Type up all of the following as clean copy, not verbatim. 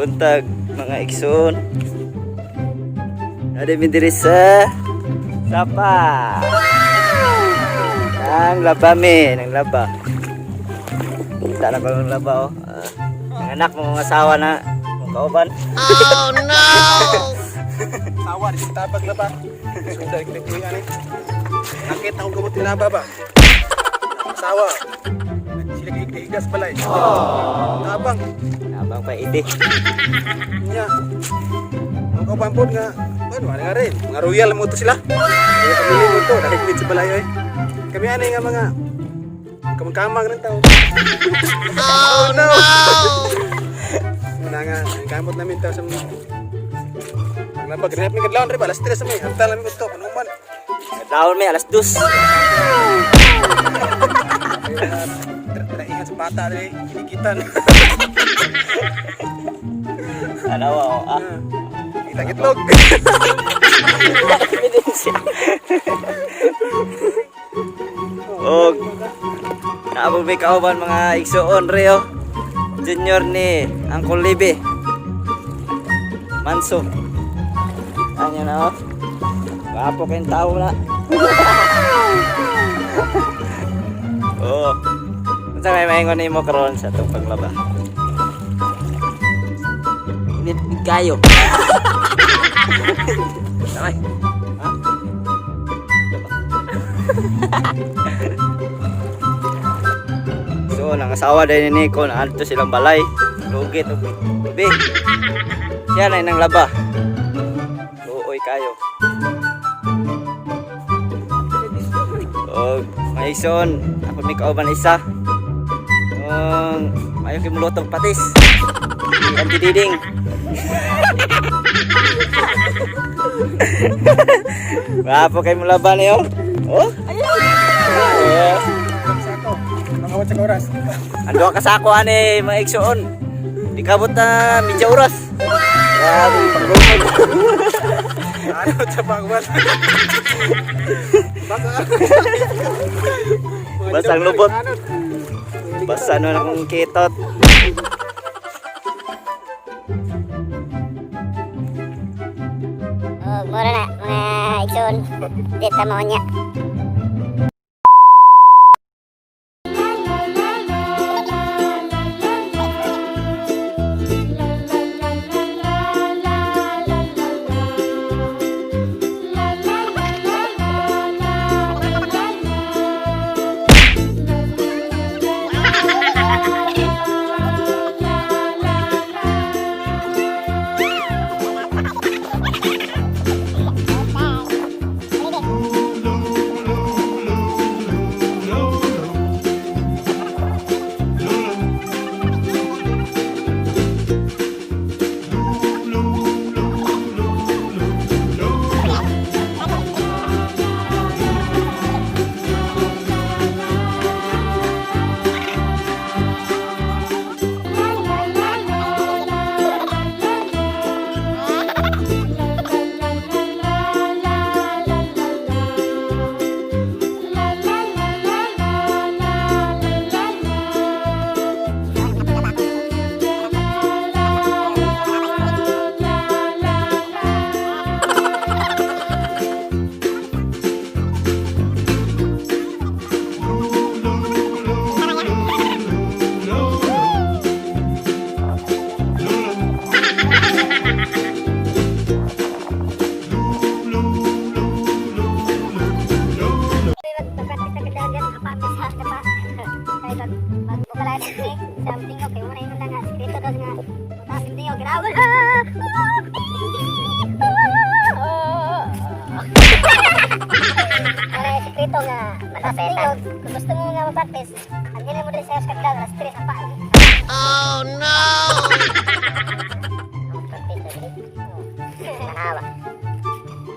Buntag, mga igsoon. Naa mi diri sa sapa. Ang laba mi, nang laba. Kita na ko ang laba oh. Ah, ang anak mo mga asawa na mong kauban. Sawa, di sa tabag na ba? Sudah kita ani. Nakita ko gamot tinaba ba? Sawa. Sila kay higas balay. Tabang. Abang pa iti. Nya. Ang kauban pod nga ano ano nga rin. Mga royal mo to sila. Kaya pamilya mo to dahil sa balay oy. Kami ani nga mga kamang-kamang ng tao. Oh no. Muna nga, ang kamot namin tao sa mga Paglabag, rinap mi kadlawon rin ba? Alas 3 may. Hantal namin gusto, panuman. Daon mi alas 2. Ingat sa bata dali, kinikitan. Ano oh, ah. Kita itlog. Ebidensya. Og naabog may kauban, mga igsoon, Rio. Junior ni Uncle Libe. Manso. Ano na oh. Gwapo kayong tao na. Oh. Unsa may maingon nimo karon sa atong paglaba? Init kayo. Sabay. Ha? So, nang asawa din ni Nico, naadto silang balay. Lugit og gabi. Siya na nang laba. Luoy kayo. Og may ison, ako may kauban isa. Ang mayo kay mulotong patis. Si Auntie Diding. Gwapo kay mulaban niyo. Oh? Oh. Sako. Mga watsa ka oras. Ando ka sako ani mga igsoon. Di kabot na medya oras. Grabe pangrumod. Ano sa pagwan? Baka. Basang lubot. Basta ano na kong kitot. Oh, mura na mga igsoon. Di ta mo niya. Magpa-practice na kadagan apa sa pa. Kay pag magbukalay ni something okay mo na ingon nga skrito daw nga taas hindi oh grabe. Wala sekreto nga mataas tingog. Kung gusto mo nga ma-practice, ang dili mo diri sa kadlaw alas 3 sa pa. Oh no. Practice na diri. Tanawa.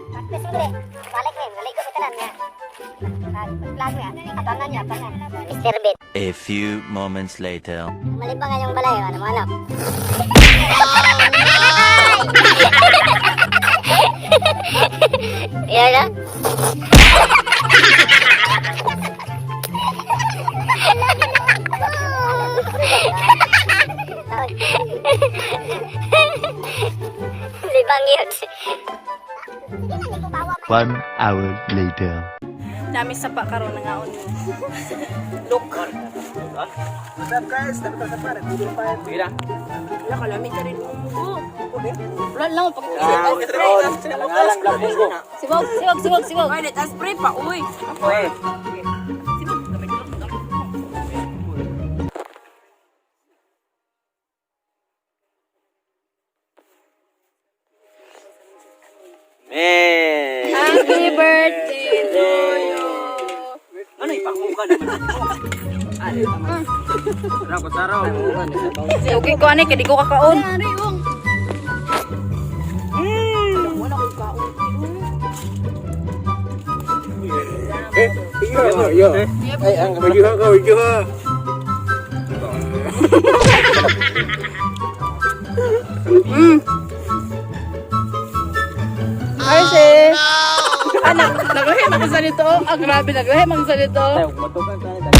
Practice mo diri. Balik mi, maligo mi tanan nga. Pag-vlog mi, abangan niya, abangan. Mr. Beat. A few moments later. Malibang nga yung balay, ano mo ano? Yan na? 1 hour later. Nami sa pa karon nangaon. Look. What's up, guys? Dami ka sa pa. Nagtulong pa. Sige na. Wala ka lami ka rin. Wala lang pag Alang-alang lang munggo. Sibog, sibog, sibog, sibog. Wait, let us pray pa, uy. Okay. Sibog, gamit lang. Eh. Happy birthday to you. Ano ipangmuka naman? Ano ko saraw? Okay ko ani kay di ko kakaon. Eh, iyo, iyo. Ay, ang magiho ko, magiho. Hi sis. Anak, naglahi man sa nito. Ang grabe naglahi man sa nito. Matukan ka na.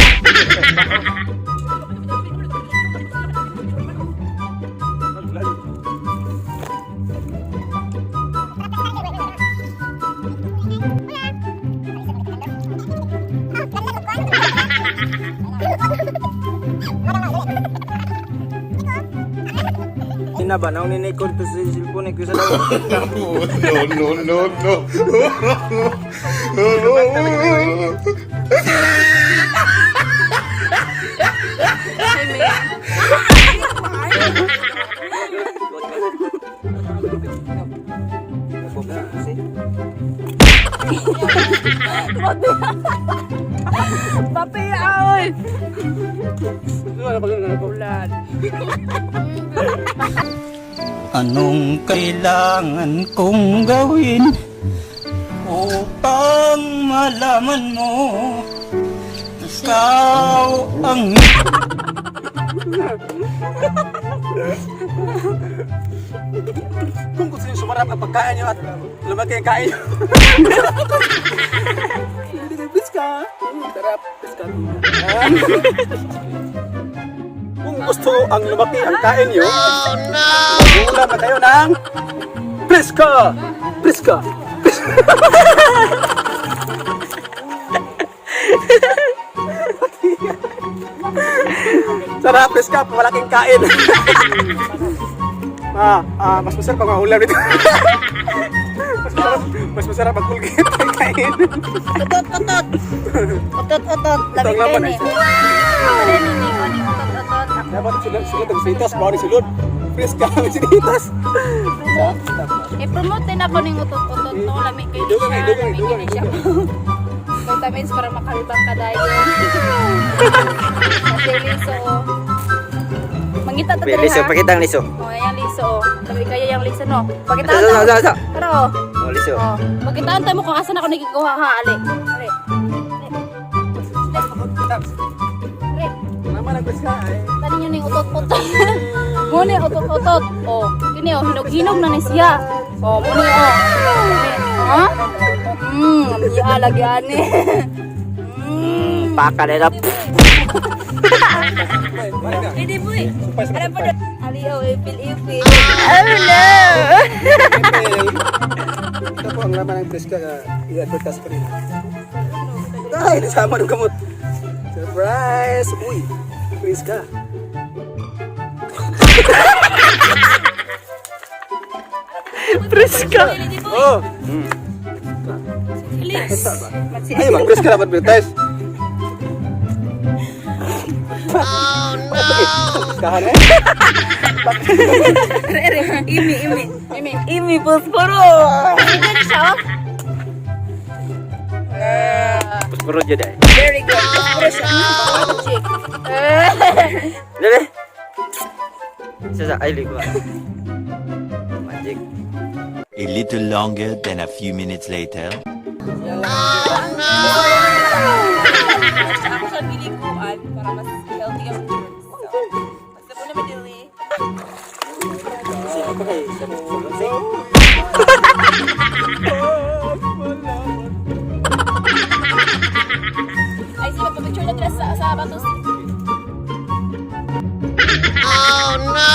Ina ba naong ni-record to sa cellphone ko sa daw. No, no, no, no. Papi, oy. Ulan. Anong kailangan kong gawin upang malaman mo ikaw ang Kung gusto niyo sumarap ang pagkain niyo at lumaki ang kain niyo. Please ka. Sarap. Please ka. Kung gusto ang lumaki ang kain niyo, oh, no! Magulam na kayo ng Priska! Priska! Sarap, Priska. Malaking kain. Mas masarap ang ulam dito. Mas masarap ang Colgate ang kain. Utot, utot. Utot, utot. Ito ang laman Lami ay kayo ni. Utot, utot. Dapat sila sila tag sinitas, bawal ni sulod. Fresh ka ang sinitas. I-promote din ako ning utot-utot no lami kay Idugang, siya. idugang, Lami idugang, kay siya. Vitamins para makalibang ka dayon. Kasi liso. Mangita ta diri Liso, ha. pakita ang liso. Oh, ayan liso. oh. Lami kayo yung liso no. Pakita Asa, asa, asa, asa. Pero oh. Oh, liso. Oh, pakitaan tayo mo kung asa na ako nagikuha ha, ali. Ali. Ali. Naman ang fresh ka ay. Tani nyo ning utot-utot. Muna utot-utot. Oh, kini oh, hinog-hinog na ni siya. Oh, muna oh. Ha? Iya lagi ani. Paka na ito. Hindi po eh. Supay sa Ano pa Ali oh, ipil-ipil. Oh no. Ito po ang laman ng fresh ka na i-advertise ko rin. Ay, nasama ng gamot. Surprise! Uy, fresh ka. Fresh ka. Oh. Ay, mag fresh ka dapat advertise. Oh no! Kahan eh. Imi, imi. Imi. Imi, posporo. Hindi na siya oh. Puro jud ay. Very good. Posporo siya. Chick. Dali. Sa ay ligo. Magic. A little longer than a few minutes later. Ako siya bilikuan para mas healthy ang germs. So, basta po na madali. Sino pa kay sa Ay, sige, magpa-picture na tira sa batos. Oh, no!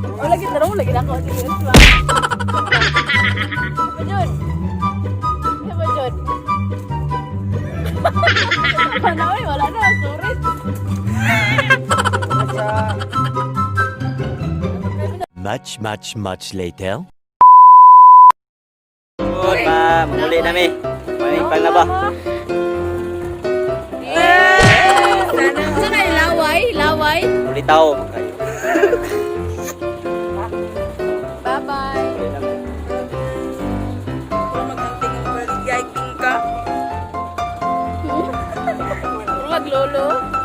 Oh, lagi, tarong, lagi na ako. Sige, Ba jud? Ba jud? Wala oy, wala na, sorry. Much, much, much later. Good, ma, muli na mi. Mami pang na ba? Sana laway, laway. Muli tao kayo. Bye-bye. Muli na mi. Maglolo.